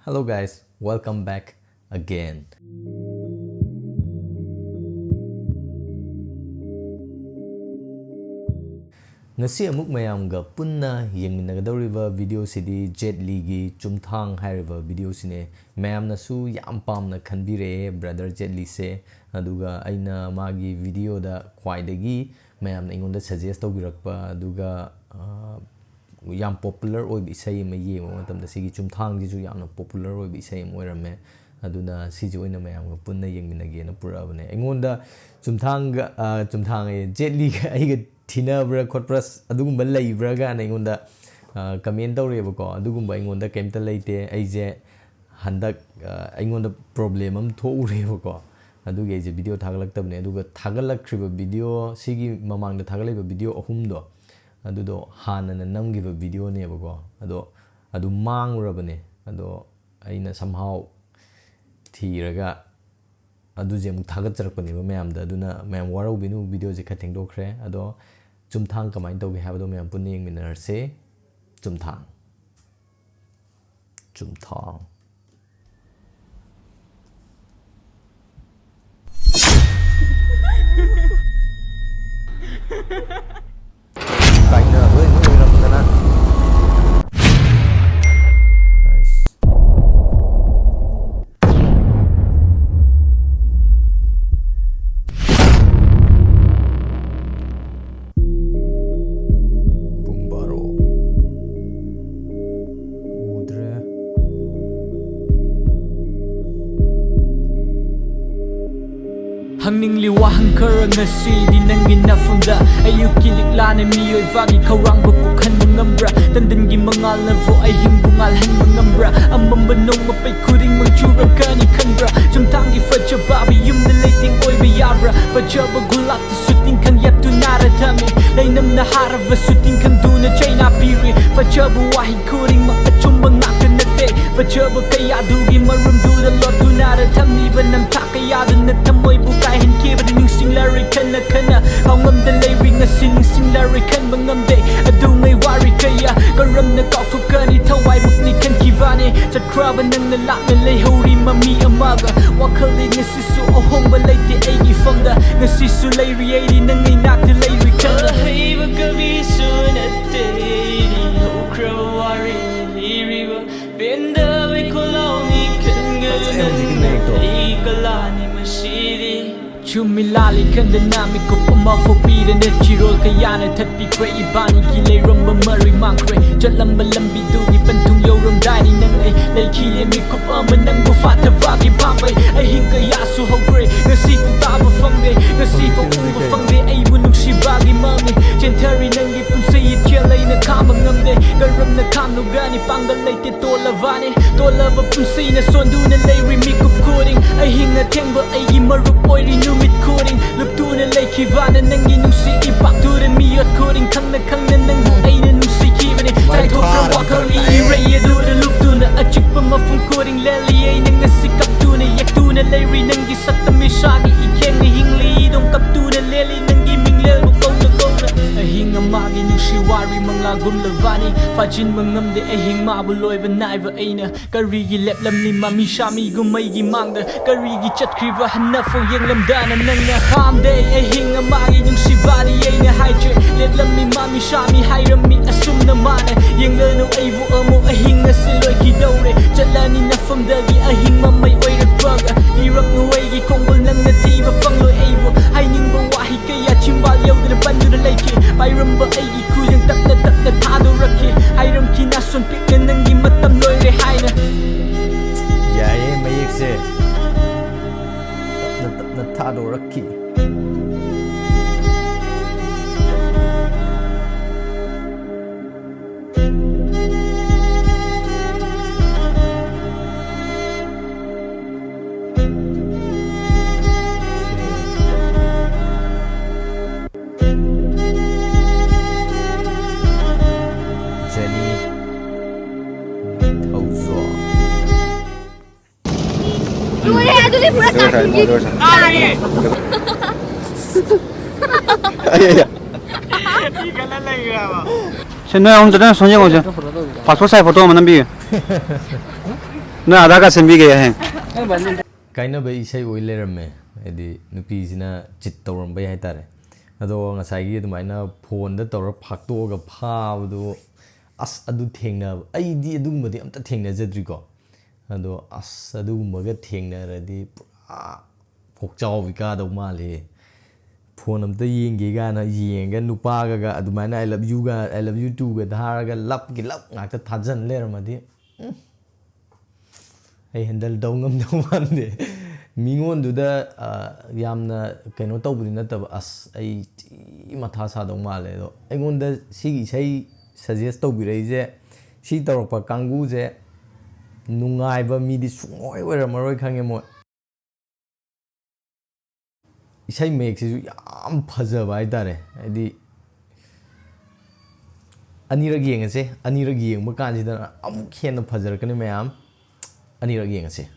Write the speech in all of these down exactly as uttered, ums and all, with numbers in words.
Hello guys, welcome back again. ꯉꯁꯤ ꯑꯃꯨꯛ ꯃꯌꯥꯝꯒ ꯄꯨꯟꯅ ꯌꯦꯡꯃꯤꯟꯅꯒꯗꯧꯔꯤꯕ video ꯁꯤꯗꯤ Jet Li ꯒꯤ ꯆꯨꯝꯊꯥꯡ ꯍꯥꯏꯔꯤꯕ video ꯁꯤꯅꯦ꯫ ꯃꯌꯥꯝꯅꯁꯨ ꯌꯥꯝ ꯄꯥꯝꯅ ꯈꯟꯕꯤꯔꯛꯑꯦ brother Jet Li ꯁꯦ꯫ ꯑꯗꯨꯒ ꯑꯩꯅ ꯃꯥꯒꯤ video ꯗ ꯈ꯭ꯋꯥꯏꯗꯒꯤ ꯃꯌꯥꯝꯅ ꯑꯩꯉꯣꯟꯗ suggest ꯇꯧꯕꯤꯔꯛꯄ, ꯑꯗꯨꯒ, ꯑ, ꯌꯥꯝ popular ꯑꯣꯏꯕ ꯏꯁꯩ ꯑꯃ ꯌꯦꯡꯕ ꯃꯇꯝꯗ ꯁꯤꯒꯤ ꯆꯨꯝꯊꯥꯡꯁꯤꯁꯨ ꯌꯥꯝꯅ popular ꯑꯣꯏꯕ ꯏꯁꯩ ꯑꯃ ꯑꯣꯏꯔꯝꯃꯦ꯫ ꯑꯗꯨꯅ ꯁꯤꯁꯦ ꯑꯣꯏꯅ ꯃꯌꯥꯝꯒ ꯄꯨꯟꯅ ꯌꯦꯡꯃꯤꯟꯅꯒꯦꯅ ꯄꯨꯔꯛꯑꯕꯅꯦ꯫ ꯑꯩꯉꯣꯟꯗ ꯆꯨꯝꯊꯥꯡꯒ, ꯑ, ꯆꯨꯝꯊꯥꯡ ꯑꯌꯦ, Jet Li ꯒ ꯑꯩꯒ ꯊꯤꯅꯕ꯭ꯔꯥ ꯈꯣꯠꯄ꯭ꯔꯥ, ꯑꯗꯨꯒꯨꯝꯕ ꯂꯩꯕ꯭ꯔꯥ ꯀꯥꯏꯅ ꯑꯩꯉꯣꯟꯗ, ꯑ, comment ꯇꯧꯔꯛꯑꯦꯕꯀꯣ꯫ ꯑꯗꯨꯒꯨꯝꯕ ꯑꯩꯉꯣꯟꯗ ꯀꯩꯝꯇ ꯂꯩꯇꯦ꯫ ꯑꯩꯁꯦ ꯍꯟꯗꯛ, ꯑ, ꯑꯩꯉꯣꯟꯗ problem ꯑꯃ ꯊꯣꯛꯎꯔꯦꯕꯀꯣ꯫ ꯑꯗꯨꯒꯤ ꯑꯩꯁꯦ video ꯊꯥꯒꯠꯂꯛꯇꯕꯅꯦ꯫ ꯑꯗꯨꯒ ꯊꯥꯒꯠꯂꯛꯈ꯭ꯔꯤꯕ video, ꯁꯤꯒꯤ ꯃꯃꯥꯡꯗ ꯊꯥꯒꯠꯂꯛꯏꯕ video ꯑꯍꯨꯝꯗꯣ, ꯑꯗꯨꯗꯣ ꯍꯥꯟꯅꯅ ꯅꯝꯈꯤꯕ video ꯅꯦꯕꯀꯣ꯫ ꯑꯗꯣ ꯑꯗꯨ ꯃꯥꯡꯉꯨꯔꯕꯅꯦ꯫ ꯑꯗꯣ ꯑꯩꯅ somehow ꯊꯤꯔꯒ ꯑꯗꯨꯁꯦ ꯑꯃꯨꯛ ꯊꯥꯒꯠꯆꯔꯛꯄꯅꯦꯕ ꯃꯌꯥꯝꯗ꯫ ꯑꯗꯨꯅ ꯃꯌꯥꯝ ꯋꯥꯔꯧꯕꯤꯅꯨ, video ꯁꯦ ꯈꯔ ꯊꯦꯡꯗꯣꯛꯈ꯭ꯔꯦ꯫ ꯑꯗꯣ ꯆꯨꯝꯊꯥꯡ ꯀꯃꯥꯏꯅ ꯇꯧꯒꯦ ꯍꯥꯏꯕꯗꯣ ꯃꯌꯥꯝ ꯄꯨꯟꯅ ꯌꯦꯡꯃꯤꯟꯅꯔꯁꯦ꯫ ꯆꯨꯝꯊꯥꯡ꯫ ꯆꯨꯝꯊꯥꯡ꯫ ꯀꯥꯏꯅꯕ ꯑꯣꯏꯅ ꯑꯣꯏꯔꯝꯗꯅ꯫ ꯑꯩꯁ꯫ ꯄꯨꯡ ꯕꯥꯔꯣ꯫ ꯎꯗ꯭ꯔꯦ꯫ ꯍꯪꯅꯤꯡꯂꯤ ꯋꯥꯍꯪ ꯈꯔ ꯉꯁꯤꯗꯤ ꯅꯪꯒꯤ ꯅꯐꯝꯗ꯫ ꯑꯌꯨꯛꯀꯤ ꯂꯤꯛꯂꯥꯅ ꯃꯤꯑꯣꯏꯕꯒꯤ ꯈꯧꯔꯥꯡꯕ ꯀꯣꯛꯍꯟꯕ ꯉꯝꯕ꯭ꯔꯥ? ꯇꯟꯗꯟꯒꯤ ꯃꯉꯥꯜꯅꯕꯨ ꯑꯍꯤꯡꯕꯨ ꯉꯥꯜꯍꯟꯕ ꯉꯝꯕ꯭ꯔꯥ? ꯑꯃꯝꯕ ꯅꯣꯡꯃ ꯄꯩ ꯈꯨꯗꯤꯡꯃꯛ ꯆꯨꯔꯛꯀꯅꯤ ꯈꯟꯕ꯭ꯔꯥ? ꯆꯨꯝꯊꯥꯡꯒꯤ ꯐꯖꯕ ꯌꯨꯝꯗ ꯂꯩꯇꯦꯡ ꯑꯣꯏꯕ ꯌꯥꯕ꯭ꯔꯥ? ꯐꯖꯕ ꯒꯨꯂꯥꯞꯇꯁꯨ ꯇꯤꯡꯈꯪ ꯌꯦꯞꯇꯨꯅ ꯊꯝꯃꯤ꯫ ꯂꯩꯅꯝꯅ ꯍꯥꯔꯕꯁꯨ ꯇꯤꯡꯈꯪꯗꯨꯅ ꯆꯩꯅꯥ ꯄꯤꯔꯤ꯫ ꯐꯖꯕ ꯋꯥꯍꯩ ꯈꯨꯗꯤꯡꯃꯛ ꯑꯆꯨꯝꯕ ꯉꯥꯛꯇ ꯅꯠꯇꯦ꯫ ꯐꯖꯕ ꯀꯌꯥꯗꯨꯒꯤ ꯃꯔꯨꯝꯗꯨꯗ ꯂꯣꯠꯇꯨꯅ ꯊꯝꯂꯤꯕ ꯅꯝꯊꯥꯛ ꯀꯌꯥꯗꯨꯅ ꯊꯃꯣꯏꯕꯨ ꯀꯥꯏꯍꯟꯈꯤꯕꯗꯨ ꯅꯤꯡꯁꯤꯡꯂꯔꯣꯏ ꯈꯟꯅ ꯈꯟꯅ꯫ ꯄꯥꯎꯉꯝꯗ ꯂꯩꯔꯤ ꯉꯁꯤ ꯅꯤꯡꯁꯤꯡꯂꯔꯣꯏ ꯈꯟꯕ ꯉꯝꯗꯦ꯫ ꯑꯗꯨꯉꯩ ꯋꯥꯔꯤ ꯀꯌꯥ ꯀꯔꯝꯅ ꯀꯥꯎꯊꯣꯛꯀꯅꯤ? ꯊꯋꯥꯏꯃꯛꯅꯤ ꯈꯟꯈꯤꯕꯅꯤ꯫ ꯆꯠꯈ꯭ꯔꯕ ꯅꯪꯅ ꯂꯥꯞꯅ ꯂꯩꯍꯧꯔꯤ ꯃꯃꯤ ꯑꯃꯒ꯫ ꯋꯥꯈꯜꯗꯤ ꯉꯁꯤꯁꯨ ꯑꯍꯣꯡꯕ ꯂꯩꯇꯦ ꯑꯩꯒꯤ ꯐꯝꯗ꯫ ꯉꯁꯤꯁꯨ ꯂꯩꯔꯤ ꯑꯩꯗꯤ ꯅꯪ ꯑꯩ ꯅꯥꯛꯇ ꯂꯩꯔꯤ ꯈꯜꯂ꯫ ꯑꯍꯩꯕ ꯀꯕꯤꯁꯨ ꯅꯠꯇꯦ ꯑꯩꯗꯤ ꯍꯧꯈ꯭ꯔꯕ ꯋꯥꯔꯤ ꯂꯤꯔꯤꯕ꯫ ꯄꯦꯟꯗꯕꯩ ꯈꯣꯜꯂꯥꯎꯅꯤ ꯈꯟꯒꯅꯨ ꯅꯪꯅ ꯑꯩ ꯀꯂꯥꯅꯤ ꯃꯁꯤꯗꯤ꯫ ꯆꯨꯝꯃꯤ ꯂꯥꯜꯂꯤ ꯈꯟꯗꯅ ꯃꯤꯀꯨꯞ ꯑꯃ ꯐꯥꯎ ꯄꯤꯗꯅ ꯆꯤꯔꯣꯜ ꯀꯌꯥꯅ ꯊꯠꯄꯤꯈ꯭ꯔꯦ꯫ ꯏꯕꯥꯅꯤꯒꯤ ꯂꯩꯔꯝꯕ ꯃꯔꯤ ꯃꯥꯡꯈ꯭ꯔꯦ꯫ ꯆꯠꯂꯝꯕ ꯂꯝꯕꯤꯗꯨꯒꯤ ꯄꯟꯊꯨꯡ ꯌꯧꯔꯝꯗꯥꯏꯅꯤ ꯅꯪ ꯑꯩ ꯂꯩꯈꯤꯂꯦ ꯃꯤꯀꯨꯞ ꯑꯃ ꯅꯪꯕꯨ ꯐꯥꯊꯕꯒꯤ ꯄꯥꯝꯕꯩ꯫ ꯑꯍꯤꯡ ꯀꯌꯥꯁꯨ ꯍꯧꯈ꯭ꯔꯦ ꯉꯁꯤꯐꯥꯎ ꯇꯥꯕ ꯐꯪꯗꯦ꯫ ꯉꯁꯤꯐꯥꯎ ꯎꯕ ꯐꯪꯗꯦ ꯑꯩꯕꯨ ꯅꯨꯡꯁꯤꯕꯒꯤ ꯃꯃꯤ꯫ ꯆꯦꯟꯊꯔꯤ ꯅꯪꯒꯤ ꯄꯨꯟꯁꯤ ꯏꯆꯦꯜ ꯑꯩꯅ ꯈꯥꯝꯕ ꯉꯝꯗꯦ꯫ ꯀꯔꯝꯅ ꯈꯥꯝꯂꯨꯒꯅꯤ ꯄꯥꯡꯒꯜ ꯂꯩꯇꯦ꯫ ꯇꯣꯜꯂꯕꯅꯤ ꯇꯣꯜꯂꯕ ꯄꯨꯟꯁꯤꯅ ꯁꯣꯟꯗꯨꯅ ꯂꯩꯔꯤ ꯃꯤꯀꯨꯞ ꯈꯨꯗꯤꯡ꯫ ꯑꯍꯤꯡ ꯑꯊꯦꯡꯕ ꯑꯩꯒꯤ ꯃꯔꯨꯞ ꯑꯣꯏꯔꯤ ꯅꯨꯃꯤꯠ ꯈꯨꯗꯤꯡ꯫ ꯂꯨꯞꯇꯨꯅ ꯂꯩꯈꯤꯕꯅ ꯅꯪꯒꯤ ꯅꯨꯡꯁꯤ ꯏꯄꯥꯛꯇꯨꯗ ꯃꯤꯑꯣꯠ ꯈꯨꯗꯤꯡ꯫ ꯈꯪꯅ ꯈꯪꯅ ꯅꯪꯕꯨ ꯑꯩꯅ ꯅꯨꯡꯁꯤꯈꯤꯕꯅꯤ꯫ ꯆꯥꯏꯊꯣꯛꯈ꯭ꯔ ꯋꯥꯈꯜ ꯏꯔꯩ ꯑꯗꯨꯗ ꯂꯨꯞꯇꯨꯅ ꯑꯆꯤꯛꯄ ꯃꯐꯝ ꯈꯨꯗꯤꯡ ꯂꯦꯜꯂꯤ ꯑꯩꯅ ꯉꯁꯤ ꯀꯞꯇꯨꯅ ꯌꯦꯛꯇꯨꯅ ꯂꯩꯔꯤ ꯅꯪꯒꯤ ꯁꯛꯇꯝ ꯏꯁꯥꯒꯤ ꯏꯈꯦꯡꯅ ꯍꯤꯡꯂꯤ ꯏꯗꯣꯡ ꯀꯞꯇꯨꯅ ꯂꯦꯜꯂꯤ ꯅꯪꯒꯤ ꯃꯤꯡꯂꯦꯜꯕꯨ ꯀꯧꯅ ꯀꯧꯅ꯫ ꯑꯍꯤꯡ ꯑꯃꯒꯤ ꯅꯨꯡꯁꯤ ꯋꯥꯔꯤ ꯃꯪꯂꯥꯒꯨꯝꯂꯕꯅꯤ꯫ ꯐꯥꯖꯤꯟꯕ ꯉꯝꯗꯦ ꯑꯍꯤꯡ ꯃꯥꯕꯨ ꯂꯣꯏꯕ ꯅꯥꯏꯕ ꯑꯩꯅ꯫ ꯀꯔꯤꯒꯤ ꯂꯦꯞꯂꯝꯂꯤ ꯃꯃꯤ ꯁꯥꯃꯤꯒꯨꯝ ꯑꯩꯒꯤ ꯃꯥꯡꯗ? ꯀꯔꯤꯒꯤ ꯆꯠꯈ꯭ꯔꯤꯕ ꯍꯟꯅꯐꯥꯎ ꯌꯦꯡꯂꯝꯗꯅ ꯅꯪꯅ ꯈꯥꯝꯗꯦ ꯑꯍꯤꯡ ꯑꯃꯒꯤ ꯅꯨꯡꯁꯤꯕꯅꯤ ꯑꯩꯅ ꯍꯥꯏꯗ꯭ꯔꯦ꯫ ꯂꯦꯞꯂꯝꯃꯤ ꯃꯃꯤ ꯁꯥꯃꯤ ꯍꯥꯏꯔꯝꯃꯤ ꯑꯁꯨꯝꯅ ꯃꯥꯅ ꯌꯦꯡꯂꯅꯨ ꯑꯩꯕꯨ ꯑꯃꯨꯛ ꯑꯍꯤꯡ ꯑꯁꯤ ꯂꯣꯏꯈꯤꯗꯧꯔꯦ꯫ ꯆꯠꯂꯅꯤ ꯅꯐꯝꯗꯒꯤ ꯑꯍꯤꯡ ꯃꯃꯩ ꯑꯣꯏꯔꯛꯄꯒ ꯏꯔꯛꯅꯨ ꯑꯩꯒꯤ ꯈꯣꯡꯒꯨꯜ ꯅꯪꯅ ꯊꯤꯕ ꯐꯪꯂꯣꯏ ꯑꯩꯕꯨ ꯍꯥꯏꯅꯤꯡꯕ ꯋꯥꯍꯩ ꯀꯌꯥ ꯆꯤꯝꯕꯥꯜ ꯌꯧꯗꯅ ꯄꯟꯗꯨꯅ ꯂꯩꯈꯤ꯫ ꯄꯥꯏꯔꯝꯕ ꯑꯩꯒꯤ ꯈꯨꯖꯦꯡ ꯇꯞꯅ ꯇꯞꯅ ꯊꯥꯗꯣꯔꯛꯈꯤ꯫ ꯍꯥꯏꯔꯝꯈꯤ ꯅꯥꯁꯣꯟ ꯄꯤꯛꯅ ꯅꯪꯒꯤ ꯃꯇꯝ ꯂꯣꯏꯔꯦ ꯍꯥꯏꯅ꯫ ꯌꯥꯏꯌꯦ ꯃꯌꯦꯛꯁꯦ꯫ ꯇꯞꯅ ꯇꯞꯅ ꯊꯥꯗꯣꯔꯛꯈꯤ꯫ ꯖꯦꯅꯤ ꯅꯤꯡꯊꯧꯖꯣꯡ꯫ ꯂꯣꯏꯔꯦ, ꯑꯗꯨꯗꯤ ꯄꯨꯔꯥ ꯀꯥꯔꯇꯨꯟꯒꯤ ꯇꯥꯔꯦ꯫ ꯁꯦ, ꯅꯣꯏ ꯑꯍꯨꯝ ꯆꯠꯇꯅ ꯁꯣꯝ ꯌꯦꯡꯉꯣꯁꯦ꯫ ꯄꯥꯁꯄꯣꯔꯠ ꯁꯥꯏꯖ ꯐꯣꯇꯣ ꯑꯃ ꯅꯝꯕꯤꯌꯨ꯫ ꯅꯪ ꯑꯙꯥꯔ ꯀꯥꯔꯗ ꯁꯦꯝꯕꯤꯒꯦ ꯍꯌꯦꯡ꯫ ꯀꯥꯏꯅꯕ ꯏꯁꯩ ꯑꯣꯏ ꯂꯩꯔꯝꯃꯦ꯫ ꯍꯥꯏꯗꯤ ꯅꯨꯄꯤꯁꯤꯅ ꯆꯤꯠ ꯇꯧꯔꯝꯕꯩ ꯍꯥꯏꯇꯥꯔꯦ꯫ ꯑꯗꯣ ꯉꯁꯥꯏꯒꯤ ꯑꯗꯨꯃꯥꯏꯅ ꯐꯣꯟꯗ ꯇꯧꯔ ꯐꯥꯛꯇꯣꯛꯑꯒ ꯐꯥꯕꯗꯣ, ꯑꯁ, ꯑꯗꯨ ꯊꯦꯡꯅꯕ, ꯑꯩꯗꯤ ꯑꯗꯨꯒꯨꯝꯕꯗꯤ ꯑꯝꯇ ꯊꯦꯡꯅꯖꯗ꯭ꯔꯤꯀꯣ꯫ ꯑꯗꯣ ꯑꯁ, ꯑꯗꯨꯒꯨꯝꯕꯒ ꯊꯦꯡꯅꯔꯗꯤ ꯄꯨꯔꯥ ꯀꯣꯛꯆꯥꯎꯕꯤ ꯀꯥꯗꯧ ꯃꯥꯜꯂꯦ꯫ ꯐꯣꯟ ꯑꯝꯇ ꯌꯦꯡꯒꯦ ꯀꯥꯏꯅ ꯌꯦꯡꯉꯒ ꯅꯨꯄꯥꯒꯒ ꯑꯗꯨꯃꯥꯏꯅ "I love you" ꯒ "I love you too" ꯒ ꯊꯥꯔꯒ ꯂꯞꯀꯤ ꯂꯞ ꯉꯥꯛꯇ ꯊꯥꯖꯟ ꯂꯩꯔꯝꯃꯗꯤ, ꯎꯝ, ꯑꯩ ꯍꯦꯟꯗꯜ ꯇꯧ ꯉꯝꯗꯧ ꯃꯥꯟꯗꯦ꯫ ꯃꯤꯉꯣꯟꯗꯨꯗ, ꯑ, ꯌꯥꯝꯅ ꯀꯩꯅꯣ ꯇꯧꯕꯗꯤ ꯅꯠꯇꯕ, ꯑꯁ, ꯑꯩ ꯊꯤ ꯃꯊꯥ ꯁꯥꯗꯧ ꯃꯥꯜꯂꯦ꯫ ꯑꯗꯣ ꯑꯩꯉꯣꯟꯗ ꯁꯤꯒꯤ ꯏꯁꯩ ꯁꯖꯦꯁ ꯇꯧꯕꯤꯔꯛꯏꯁꯦ, ꯁꯤ ꯇꯧꯔꯛꯄ ꯀꯥꯡꯕꯨꯁꯦ ꯅꯨꯡꯉꯥꯏꯕ ꯃꯤꯗꯤ ꯁꯨꯡꯑꯣꯏ ꯑꯣꯏꯔꯝꯃꯔꯣꯏ ꯈꯪꯉꯦ ꯃꯣꯏ꯫ ꯏꯁꯩ ꯃꯌꯦꯛꯁꯤꯁꯨ ꯌꯥꯝ ꯐꯖꯕ ꯍꯥꯏꯇꯥꯔꯦ꯫ ꯍꯥꯏꯗꯤ ꯑꯅꯤꯔꯛ ꯌꯦꯡꯉꯁꯦ, ꯑꯅꯤꯔꯛ ꯌꯦꯡꯕ ꯀꯥꯟꯁꯤꯗ ꯑꯃꯨꯛ ꯍꯦꯟꯅ ꯐꯖꯔꯛꯀꯅꯤ ꯃꯌꯥꯝ꯫ ꯑꯅꯤꯔꯛ ꯌꯦꯡꯉꯁꯦ꯫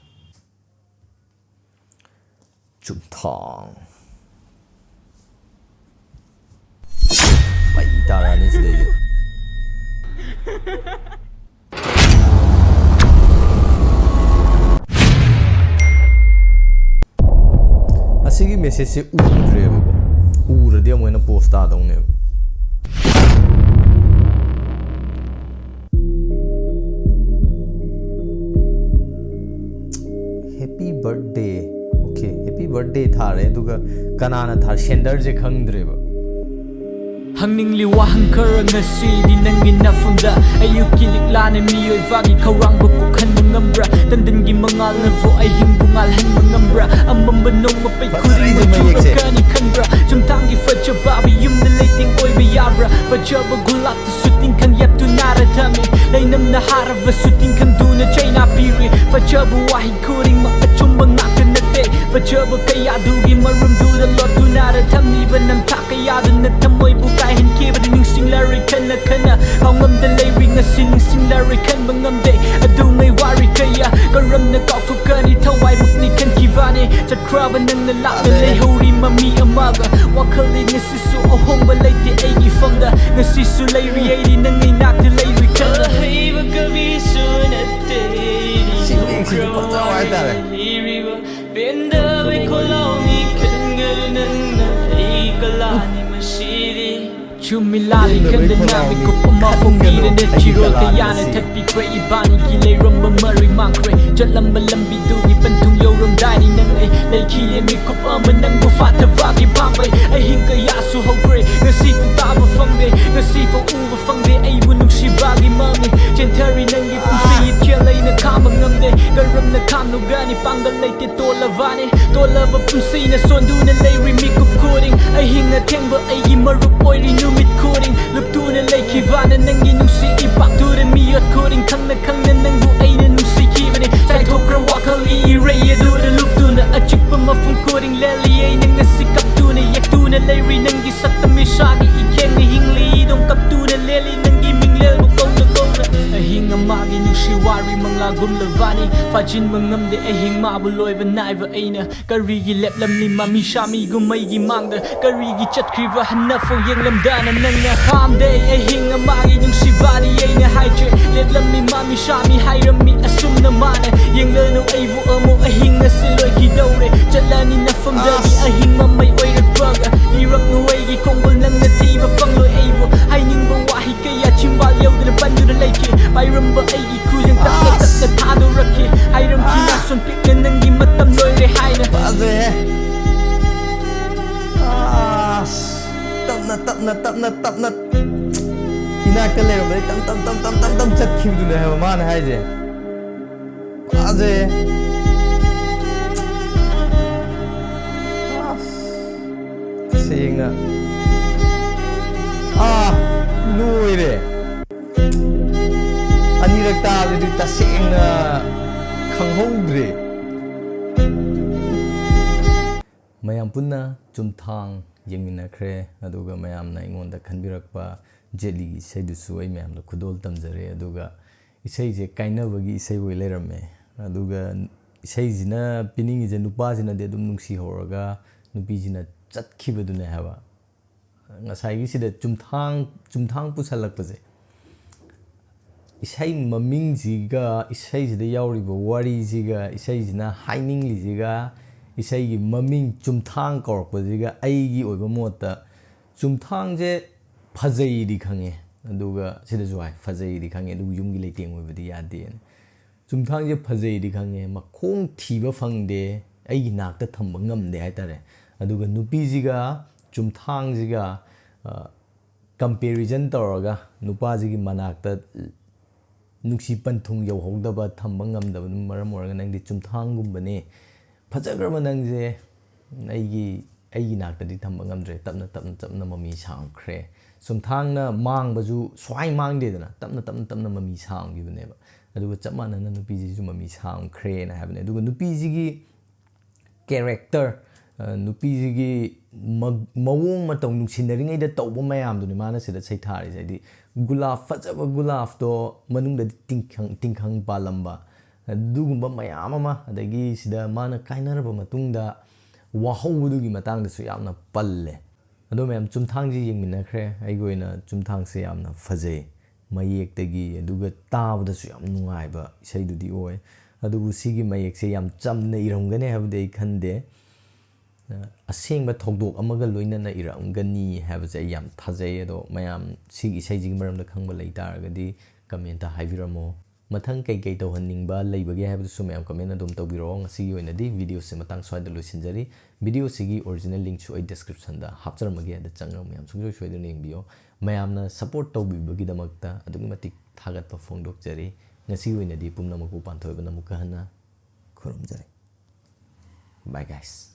ꯆꯨꯝꯊꯥꯡ꯫ ꯃꯩ ꯇꯥꯔꯛꯑꯅꯤ ꯁꯤꯗꯩꯗꯤ꯫ ꯑꯁꯤꯒꯤ ꯃꯦꯁꯦꯖꯁꯦ ꯎꯗ꯭ꯔꯦꯕꯀꯣ꯫ ꯎꯔꯗꯤ ꯑꯃꯨꯛ ꯍꯦꯟꯅ ꯄꯣꯁ ꯇꯥꯗꯧꯅꯦꯕ꯫ Happy birthday. Okay, happy birthday ꯊꯥꯔꯦ, ꯑꯗꯨꯒ ꯀꯅꯥꯅ ꯊꯥ, ꯁꯦꯟꯗꯔꯁꯦ ꯈꯪꯗ꯭ꯔꯦꯕ꯫ ꯍꯪꯅꯤꯡꯂꯤ ꯋꯥꯍꯪ ꯈꯔ ꯉꯁꯤꯗꯤ ꯅꯪꯒꯤ ꯅꯐꯝꯗ꯫ ꯑꯌꯨꯛꯀꯤ ꯂꯤꯛꯂꯥꯅ ꯃꯤꯑꯣꯏꯕꯒꯤ ꯈꯧꯔꯥꯡꯕ ꯀꯣꯛꯍꯟꯕ ꯉꯝꯕ꯭ꯔꯥ? ꯇꯟꯗꯟꯒꯤ ꯃꯉꯥꯜꯅꯕꯨ ꯑꯍꯤꯡꯕꯨ ꯉꯥꯜꯍꯟꯕ ꯉꯝꯕ꯭ꯔꯥ? ꯑꯃꯝꯕ ꯅꯣꯡꯃ ꯄꯩ ꯈꯨꯗꯤꯡꯃꯛ ꯆꯨꯔꯛꯀꯅꯤ ꯈꯟꯕ꯭ꯔꯥ? ꯆꯨꯝꯊꯥꯡꯒꯤ ꯐꯖꯕ ꯌꯨꯝꯗ ꯂꯩꯇꯦꯡ ꯑꯣꯏꯕ ꯌꯥꯕ꯭ꯔꯥ? ꯐꯖꯕ ꯒꯨꯂꯥꯞꯇꯁꯨ ꯇꯤꯡꯈꯪ ꯌꯦꯞꯇꯨꯅ ꯊꯝꯃꯤ꯫ ꯂꯩꯅꯝꯅ ꯍꯥꯔꯕꯁꯨ ꯇꯤꯡꯈꯪꯗꯨꯅ ꯆꯩꯅꯥ ꯄꯤꯔꯤ꯫ ꯐꯖꯕ ꯋꯥꯍꯩ ꯈꯨꯗꯤꯡꯃꯛ ꯑꯆꯨꯝꯕ ꯉꯥꯛꯇ ꯅꯠꯇꯦ꯫ ꯐꯖꯕ ꯀꯌꯥꯗꯨꯒꯤ ꯃꯔꯨꯝꯗꯨꯗ ꯂꯣꯠꯇꯨꯅ ꯊꯝꯂꯤꯕ ꯅꯝꯊꯥꯛ ꯀꯌꯥꯗꯨꯅ ꯊꯃꯣꯏꯕꯨ ꯀꯥꯏꯍꯟꯈꯤꯕꯗꯨ ꯅꯤꯡꯁꯤꯡꯂꯔꯣꯏ ꯈꯟꯅ ꯈꯟꯅ꯫ ꯄꯥꯎꯉꯝꯗ ꯂꯩꯔꯤ ꯉꯁꯤ ꯅꯤꯡꯁꯤꯡꯂꯔꯣꯏ ꯈꯟꯕ ꯉꯝꯗꯦ꯫ ꯑꯗꯨꯉꯩ ꯋꯥꯔꯤ ꯀꯌꯥ ꯀꯔꯝꯅ ꯀꯥꯎꯊꯣꯛꯀꯅꯤ? ꯊꯋꯥꯏꯃꯛꯅꯤ ꯈꯟꯈꯤꯕꯅꯤ꯫ ꯆꯠꯈ꯭ꯔꯕ ꯅꯪꯅ ꯂꯥꯞꯅ ꯂꯩꯍꯧꯔꯤ ꯃꯃꯤ ꯑꯃꯒ꯫ ꯋꯥꯈꯜꯗꯤ ꯉꯁꯤꯁꯨ ꯑꯍꯣꯡꯕ ꯂꯩꯇꯦ ꯑꯩꯒꯤ ꯐꯝꯗ꯫ ꯉꯁꯤꯁꯨ ꯂꯩꯔꯤ ꯑꯩꯗꯤ ꯅꯪꯒꯤ ꯅꯥꯛꯇ ꯂꯩꯔꯤ ꯈꯟꯅ꯫ ꯑꯍꯩꯕ ꯀꯕꯤꯁꯨ ꯁꯤꯁꯨ ꯐꯖꯕ ꯍꯥꯏꯇꯥꯔꯦ꯫ ꯂꯤꯔꯤꯕ ꯄꯦꯟꯗꯕꯩ ꯈꯣꯜꯂꯥꯎꯅꯤ ꯈꯟꯒꯅꯨ ꯅꯪꯅ ꯑꯩ ꯀꯂꯥꯅꯤ ꯃꯁꯤꯗꯤ꯫ ꯆꯨꯝꯃꯤ ꯂꯥꯜꯂꯤ ꯈꯟꯗꯅ ꯃꯤꯀꯨꯞ ꯑꯃ ꯐꯣꯡꯕꯤꯔꯦꯅꯦ꯫ ꯆꯤꯔꯣꯜ ꯀꯌꯥꯅ ꯊꯠꯄꯤꯈ꯭ꯔꯦ ꯏꯕꯥꯅꯤꯒꯤ ꯂꯩꯔꯝꯕ ꯃꯔꯤ ꯃꯥꯡꯈ꯭ꯔꯦ꯫ ꯆꯠꯂꯝꯕ ꯂꯝꯕꯤꯗꯨꯒꯤ ꯄꯟꯊꯨꯡ ꯌꯧꯔꯝꯗꯥꯏꯅꯤ ꯅꯪ ꯑꯩ ꯂꯩꯈꯤꯌꯦ꯫ ꯃꯤꯀꯨꯞ ꯑꯃ ꯅꯪꯕꯨ ꯐꯥꯊꯕꯒꯤ ꯄꯥꯝꯕꯩ ꯑꯍꯤꯡ ꯀꯌꯥꯁꯨ ꯍꯧꯈ꯭ꯔꯦ꯫ ꯉꯁꯤꯐꯥꯎ ꯇꯥꯕ ꯐꯪꯗꯦ, ꯉꯁꯤꯐꯥꯎ ꯎꯕ ꯐꯪꯗꯦ ꯑꯩꯕꯨ ꯅꯨꯡꯁꯤꯕꯒꯤ ꯃꯃꯤ꯫ ꯆꯦꯟꯊꯔꯤ ꯅꯪꯒꯤ ꯄꯨꯟꯁꯤ ꯏꯊꯦꯜ ꯑꯩꯅ ꯈꯥꯝꯕ ꯉꯝꯗꯦ꯫ ꯀꯔꯝꯅ ꯈꯥꯝꯂꯨꯒꯅꯤ ꯄꯥꯡꯒꯜ ꯂꯩꯇꯦ ꯇꯣꯜꯂꯕꯅꯤ꯫ ꯇꯣꯜꯂꯕ ꯄꯨꯟꯁꯤꯅ ꯁꯣꯟꯗꯨꯅ ꯂꯩꯔꯤ ꯃꯤꯀꯨꯞ ꯈꯨꯗꯤꯡ꯫ ꯑꯍꯤꯡ ꯑꯊꯦꯡꯕ ꯑꯩꯒꯤ ꯃꯔꯨꯞ ꯑꯣꯏꯔꯤ ꯅꯨꯃꯤꯠ ꯈꯨꯗꯤꯡ꯫ ꯂꯨꯞꯇꯨꯅ ꯂꯩꯈꯤꯕꯅ ꯅꯪꯒꯤ ꯅꯨꯡꯁꯤ ꯏꯄꯥꯛꯇꯨꯗ ꯃꯤꯑꯣꯠ ꯈꯨꯗꯤꯡ꯫ ꯈꯪꯅ ꯈꯪꯅ ꯅꯪꯕꯨ ꯑꯩꯅ ꯅꯨꯡꯁꯤꯈꯤꯕꯅꯤ꯫ ꯆꯥꯏꯊꯣꯛꯈ꯭ꯔ ꯋꯥꯈꯜꯒꯤ ꯏꯔꯩ ꯑꯗꯨꯗ ꯂꯨꯞꯇꯨꯅ ꯑꯆꯤꯛꯄ ꯃꯐꯝ ꯈꯨꯗꯤꯡ ꯂꯦꯜꯂꯤ ꯑꯩꯅ ꯉꯁꯤ ꯀꯞꯇꯨꯅ ꯌꯦꯛꯇꯨꯅ ꯂꯩꯔꯤ ꯅꯪꯒꯤ ꯁꯛꯇꯝ ꯏꯁꯥꯒꯤ ꯏꯈꯦꯡꯅ ꯍꯤꯡꯂꯤ ꯏꯗꯣꯡ ꯀꯞꯇꯨꯅ ꯂꯦꯜꯂꯤ ꯅꯪꯒꯤ ꯃꯤꯡꯂꯦꯜꯕꯨ ꯀꯧꯅ ꯀꯧꯅ꯫ ꯑꯍꯤꯡ ꯑꯃꯒꯤ ꯅꯨꯡꯁꯤ ꯋꯥꯔꯤ ꯃꯪꯂꯥꯒꯨꯝꯂꯕꯅꯤ꯫ ꯐꯥꯖꯤꯟꯕ ꯉꯝꯗꯦ ꯑꯍꯤꯡ ꯃꯥꯕꯨ ꯂꯣꯏꯕ ꯅꯥꯏꯕ ꯑꯩꯅ꯫ ꯀꯔꯤꯒꯤ ꯂꯦꯞꯂꯝꯃꯤ ꯃꯃꯤ ꯁꯥꯃꯤꯒꯨꯝ ꯃꯩꯒꯤ ꯃꯥꯡꯗ? ꯀꯔꯤꯒꯤ ꯆꯠꯈ꯭ꯔꯤꯕ ꯍꯟꯅꯐꯥꯎ ꯌꯦꯡꯂꯝꯗꯅ ꯅꯪꯅ? ꯈꯥꯝꯗꯦ ꯑꯍꯤꯡ ꯑꯃꯒꯤ ꯅꯨꯡꯁꯤꯕꯅꯤ ꯑꯩꯅ ꯍꯥꯏꯖꯦ꯫ ꯂꯦꯞꯂꯝꯃꯤ ꯃꯃꯤ ꯁꯥꯃꯤ ꯍꯥꯏꯔꯝꯃꯤ ꯑꯁꯨꯝꯅ ꯃꯥꯅ꯫ ꯌꯦꯡꯂꯅꯨ ꯑꯩꯕꯨ ꯑꯃꯨꯛ ꯑꯍꯤꯡ ꯑꯁꯤ ꯂꯣꯏꯈꯤꯗꯧꯔꯦ꯫ ꯆꯠꯂꯅꯤ ꯅꯐꯝꯗꯒꯤ ꯑꯍꯤꯡ ꯃꯃꯩ ꯑꯣꯏꯔꯛꯄꯒ꯫ ꯏꯔꯛꯅꯨ ꯑꯩꯒꯤ ꯈꯣꯡꯒꯨꯜ ꯅꯪꯅ ꯊꯤꯕ ꯐꯪꯂꯣꯏ ꯑꯩꯕꯨ꯫ ꯍꯥꯏꯅꯤꯡꯕ ꯋꯥꯍꯩ ꯀꯌꯥ ꯆꯤꯝꯕꯥꯜ ꯌꯧꯗꯅ ꯄꯟꯗꯨꯅ ꯂꯩꯈꯤ꯫ ꯄꯥꯏꯔꯝꯕ ꯑꯩꯒꯤ ꯈꯨꯖꯪ ꯇꯞꯅ ꯇꯞꯅ ꯊꯥꯗꯣꯔꯛꯈꯤ꯫ ꯍꯥꯏꯔꯝꯈꯤ ꯅꯥꯁꯣꯟ ꯄꯤꯛꯅ ꯅꯪꯒꯤ ꯃꯇꯝ ꯂꯣꯏꯔꯦ ꯍꯥꯏꯅ꯫ ꯐꯖꯩꯍꯦ꯫ ꯑꯁ, ꯇꯞꯅ ꯇꯞꯅ ꯇꯞꯅ ꯇꯞꯅ ꯏꯅꯥꯛꯇ ꯂꯩꯔꯝꯕꯗꯒꯤ ꯇꯞ ꯇꯞ ꯇꯞ ꯇꯞ ꯇꯞ ꯇꯞ ꯆꯠꯈꯤꯕꯗꯨꯅꯦ ꯍꯥꯏꯕ ꯃꯥꯅ ꯍꯥꯏꯁꯦ꯫ ꯐꯖꯩꯍꯦ꯫ ꯑꯁ, ꯇꯁꯦꯡꯅ꯫ ꯑꯥ, ꯂꯣꯏꯔꯦ꯫ ꯑꯅꯤꯔꯛ ꯇꯥꯕꯗꯨꯗꯤ ꯇꯁꯦꯡꯅ ꯈꯪꯍꯧꯗ꯭ꯔꯦ꯫ ꯃꯌꯥꯝ ꯄꯨꯟꯅ ꯆꯨꯝꯊꯥꯡ ꯌꯦꯡꯃꯤꯟꯅꯈ꯭ꯔꯦ, ꯑꯗꯨꯒ ꯃꯌꯥꯝꯅ ꯑꯩꯉꯣꯟꯗ ꯈꯟꯕꯤꯔꯛꯄ ꯖꯦꯠꯂꯤꯒꯤ ꯏꯁꯩꯗꯨꯁꯨ ꯑꯩ ꯃꯌꯥꯝꯗ ꯈꯨꯗꯣꯜ ꯇꯝꯖꯔꯦ꯫ ꯑꯗꯨꯒ ꯏꯁꯩꯁꯦ ꯀꯥꯏꯅꯕꯒꯤ ꯏꯁꯩ ꯑꯣꯏ ꯂꯩꯔꯝꯃꯦ꯫ ꯑꯗꯨꯒ ꯏꯁꯩꯁꯤꯅ ꯄꯤꯅꯤꯡꯉꯤꯁꯦ ꯅꯨꯄꯥꯁꯤꯅꯗꯤ ꯑꯗꯨꯝ ꯅꯨꯡꯁꯤꯍꯧꯔꯒ ꯅꯨꯄꯤꯁꯤꯅ ꯆꯠꯈꯤꯕꯗꯨꯅꯦ ꯍꯥꯏꯕ꯫ ꯉꯁꯥꯏꯒꯤꯁꯤꯗ ꯆꯨꯝꯊꯥꯡ ꯆꯨꯝꯊꯥꯡ ꯄꯨꯁꯜꯂꯛꯄꯁꯦ꯫ ꯏꯁꯩ ꯃꯃꯤꯡꯁꯤꯒ ꯏꯁꯩꯁꯤꯗ ꯌꯥꯎꯔꯤꯕ ꯋꯥꯔꯤꯁꯤꯒ ꯏꯁꯩꯁꯤꯅ ꯍꯥꯏꯅꯤꯡꯂꯤꯁꯤꯒ ꯏꯁꯩꯒꯤ ꯃꯃꯤꯡ ꯆꯨꯝꯊꯥꯡ ꯀꯧꯔꯛꯄꯁꯤꯒ ꯑꯩꯒꯤ ꯑꯣꯏꯕ ꯃꯣꯠꯇ ꯆꯨꯝꯊꯥꯡꯁꯦ ꯐꯖꯩꯗꯤ ꯈꯪꯉꯦ, ꯑꯗꯨꯒ ꯁꯤꯗꯁꯨ ꯍꯥꯏ ꯐꯖꯩꯗꯤ ꯈꯪꯉꯦ, ꯑꯗꯨꯕꯨ ꯌꯨꯝꯒꯤ ꯂꯩꯇꯦꯡ ꯑꯣꯏꯕꯗꯤ ꯌꯥꯗꯦꯅ꯫ ꯆꯨꯝꯊꯥꯡꯁꯦ ꯐꯖꯩꯗꯤ ꯈꯪꯉꯦ, ꯃꯈꯣꯡ ꯊꯤꯕ ꯐꯪꯗꯦ, ꯑꯩꯒꯤ ꯅꯥꯛꯇ ꯊꯝꯕ ꯉꯝꯗꯦ ꯍꯥꯏꯇꯥꯔꯦ꯫ ꯑꯗꯨꯒ ꯅꯨꯄꯤꯁꯤꯒ ꯆꯨꯝꯊꯥꯡꯁꯤꯒ ꯀꯝꯄꯦꯔꯤꯖꯟ ꯇꯧꯔꯒ ꯅꯨꯄꯥꯁꯤꯒꯤ ꯃꯅꯥꯛꯇ ꯅꯨꯡꯁꯤ ꯄꯟꯊꯨꯡ ꯌꯧꯍꯧꯗꯕ, ꯊꯝꯕ ꯉꯝꯗꯕꯅ ꯃꯔꯝ ꯑꯣꯏꯔꯒ ꯅꯪꯗꯤ ꯆꯨꯝꯊꯥꯡꯒꯨꯝꯕꯅꯦ, ꯐꯖꯈ꯭ꯔꯕ ꯅꯪꯁꯦ ꯑꯩꯒꯤ ꯑꯩꯒꯤ ꯅꯥꯛꯇꯗꯤ ꯊꯝꯕ ꯉꯝꯗ꯭ꯔꯦ, ꯇꯞꯅ ꯇꯞꯅ ꯇꯞꯅ ꯃꯃꯤ ꯁꯥꯝꯈ꯭ꯔꯦ꯫ ꯆꯨꯝꯊꯥꯡꯅ ꯃꯥꯡꯕꯁꯨ ꯁ꯭ꯋꯥꯏ ꯃꯥꯡꯗꯦꯗꯅ, ꯇꯞꯅ ꯇꯞꯅ ꯇꯞꯅ ꯃꯃꯤ ꯁꯥꯝꯈꯤꯕꯅꯦꯕ꯫ ꯑꯗꯨꯒ ꯆꯞ ꯃꯥꯟꯅꯅ ꯅꯨꯄꯤꯁꯤꯁꯨ ꯃꯃꯤ ꯁꯥꯝꯈ꯭ꯔꯦꯅ ꯍꯥꯏꯕꯅꯦ꯫ ꯑꯗꯨꯒ ꯅꯨꯄꯤꯁꯤꯒꯤ ꯀꯦꯔꯦꯛꯇꯔ, ꯅꯨꯄꯤꯁꯤꯒꯤ ꯃ- ꯃꯑꯣꯡ ꯃꯇꯧ, ꯅꯨꯡꯁꯤꯅꯔꯤꯉꯩꯗ ꯇꯧꯕ ꯃꯌꯥꯝꯗꯨꯅꯤ ꯃꯥꯅ ꯁꯤꯗ ꯁꯩꯊꯥꯔꯤꯁꯦ꯫ ꯍꯥꯏꯗꯤ ꯒꯨꯂꯥꯞ, ꯐꯖꯕ ꯒꯨꯂꯥꯞꯇꯣ ꯃꯅꯨꯡꯗꯗꯤ ꯇꯤꯡꯈꯪ ꯇꯤꯡꯈꯪ ꯄꯥꯜꯂꯝꯕ, ꯑꯗꯨꯒꯨꯝꯕ ꯃꯌꯥꯝ ꯑꯃ, ꯑꯗꯒꯤ ꯁꯤꯗ ꯃꯥꯅ ꯀꯥꯏꯅꯔꯕ ꯃꯇꯨꯡꯗ ꯋꯥꯍꯧꯕꯗꯨꯒꯤ ꯃꯇꯥꯡꯗꯁꯨ ꯌꯥꯝꯅ ꯄꯜꯂꯦ꯫ ꯑꯗꯣ ꯃꯌꯥꯝ, ꯆꯨꯝꯊꯥꯡꯁꯤ ꯌꯦꯡꯃꯤꯟꯅꯈ꯭ꯔꯦ꯫ ꯑꯩꯒꯤ ꯑꯣꯏꯅ ꯆꯨꯝꯊꯥꯡꯁꯦ ꯌꯥꯝꯅ ꯐꯖꯩ, ꯃꯌꯦꯛꯇꯒꯤ, ꯑꯗꯨꯒ ꯇꯥꯕꯗꯁꯨ ꯌꯥꯝ ꯅꯨꯡꯉꯥꯏꯕ ꯏꯁꯩꯗꯨꯗꯤ ꯑꯣꯏ꯫ ꯑꯗꯨꯕꯨ ꯁꯤꯒꯤ ꯃꯌꯦꯛꯁꯦ ꯌꯥꯝ ꯆꯝꯅ ꯏꯔꯝꯒꯅꯤ ꯍꯥꯏꯕꯗꯤ ꯑꯩ ꯈꯟꯗꯦ꯫ ꯑ, ꯑꯁꯦꯡꯕ ꯊꯧꯗꯣꯛ ꯑꯃꯒ ꯂꯣꯏꯅꯅ ꯏꯔꯛꯑꯝꯒꯅꯤ ꯍꯥꯏꯕꯁꯦ ꯑꯩ ꯌꯥꯝ ꯊꯥꯖꯩ꯫ ꯑꯗꯣ ꯃꯌꯥꯝ ꯁꯤꯒꯤ ꯏꯁꯩꯁꯤꯒꯤ ꯃꯔꯝꯗ ꯈꯪꯕ ꯂꯩ ꯇꯥꯔꯒꯗꯤ ꯀꯃꯦꯟꯇ ꯍꯥꯏꯕꯤꯔꯝꯃꯣ꯫ ꯃꯊꯪ ꯀꯩꯀꯩ ꯇꯧꯍꯟꯅꯤꯡꯕ ꯂꯩꯕꯒꯦ ꯍꯥꯏꯕꯗꯨꯁꯨ ꯃꯌꯥꯝ ꯀꯃꯦꯟ ꯑꯗꯨꯝ ꯇꯧꯕꯤꯔꯛꯑꯣ꯫ ꯉꯁꯤꯒꯤ ꯑꯣꯏꯅꯗꯤ ꯚꯤꯗꯤꯑꯣꯁꯦ ꯃꯇꯥꯡ ꯁ꯭ꯋꯥꯏꯗ ꯂꯣꯏꯁꯤꯟꯖꯔꯤ꯫ ꯚꯤꯗꯤꯑꯣꯁꯤꯒꯤ ꯑꯣꯔꯤꯖꯤꯅꯦꯜ ꯂꯤꯡꯛꯁꯨ ꯑꯩ ꯗꯤꯁꯀ꯭ꯔꯤꯞꯁꯟꯗ ꯍꯥꯞꯆꯔꯝꯃꯒꯦ, ꯑꯗ ꯆꯪꯉꯒ ꯃꯌꯥꯝ ꯁꯨꯡꯁꯣꯏ ꯁꯣꯏꯗꯅ ꯌꯦꯡꯕꯤꯌꯣ꯫ ꯃꯌꯥꯝꯅ ꯁꯞꯄꯣꯔꯠ ꯇꯧꯕꯤꯕꯒꯤꯗꯃꯛꯇ ꯑꯗꯨꯛꯀꯤ ꯃꯇꯤꯛ ꯊꯥꯒꯠꯄ ꯐꯣꯡꯗꯣꯛꯆꯔꯤ꯫ ꯉꯁꯤꯒꯤ ꯑꯣꯏꯅꯗꯤ ꯄꯨꯝꯅꯃꯛꯄꯨ ꯄꯥꯟꯊꯣꯏꯕꯅ ꯑꯃꯨꯛꯀ ꯍꯟꯅ ꯈꯨꯔꯨꯝꯖꯔꯤ꯫ Bye guys꯫